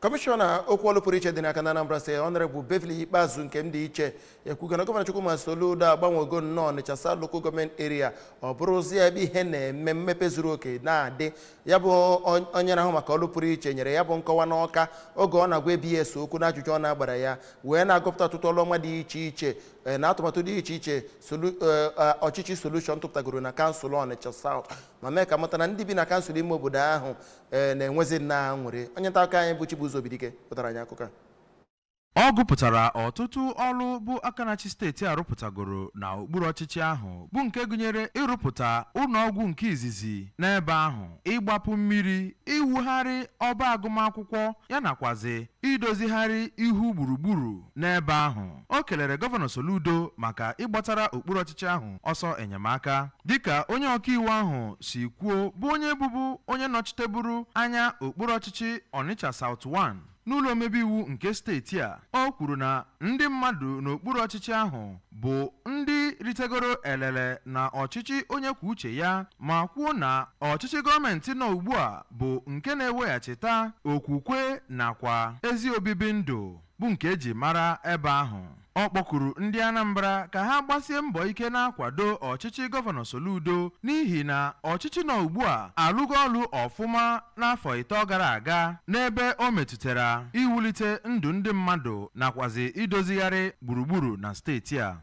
Kọmishọna okwu ọlụ pụrụ iche dị n'aka na Anambra Steeti, Honorable Beverly Ikpeazu nke m dị iche, ekwugo na Gọvanọ Chukwuma Soludo agbanwego nnọọ Ọnịcha South Local Government Area, ọ bụrụzie ebe ihe na-eme, mmepe zuru oke na-adị. Ya bụ onye na-ahụ maka ọlụ pụrụ iche nyere ya bụ nkọwa n'Ọka oge ọ na-agwa ABS okwu n'ajụjụ ọ na-agbara ya, wee na-agụpụta ọtụtụ ọlụ ọma dị iche iche na atụmatụ dị iche iche ọchịchị Solution tụpụtagoro na kansụl Ọnịcha South, ma mee ka mata na ndị bi na kansụl ime obodo ahụ na-enwezi nnọọ aṅụrị. Onye nta akụkọ anyị bụ Chibuzo Obidike pụtara anyị akụkọ a. Ọ gụpụtara ọtụtụ ọrụ bụ akanachi steeti a rụpụtagoro na okpuru ọchịchị ahụ, bụ nke gụnyere ịrụpụta ụlọọgwụ nke izizi n'ebe ahụ, ịgbapụ mmiri, iwugharị ọba agụmakwụkwọ, ya nakwazi idozigharị ihu gburugburu n'ebe ahụ. O kelere Gọvanọ Soludo maka ịgbatara okpuru ọchịchị ahụ ọsọ enyemaka. Dịka onye ọkaiwu ahụ si kwuo, bụ onye bụbu onye nọchiteburu anya okpuru ọchịchị Onitsha South 1 n'ụlọ omebe iwu nke steeti a, o kwuru na ndị mmadụ n'okpuru ọchịchị ahụ bụ ndị ritegoro elele na ọchịchị onye kwuo uche ya, ma kwuo na ọchịchị gọọmenti nọ ugbu a bụ nke na-eweghachita okwukwe nakwa ezi obibi ndụ bụ nke eji mara ebe ahụ. Ọ kpọkuru ndị Anambra ka ha gbasie mbọ ike na-akwado ọchịchị Gọvanọ Soludo, n'ihi na ọchịchị nọ ugbu a alụgo ọlụ ọfụma n'afọ 3 gara aga n'ebe o metụtara iwulite ndụ ndị mmadụ nakwazi idozigharị gburugburu na steeti a.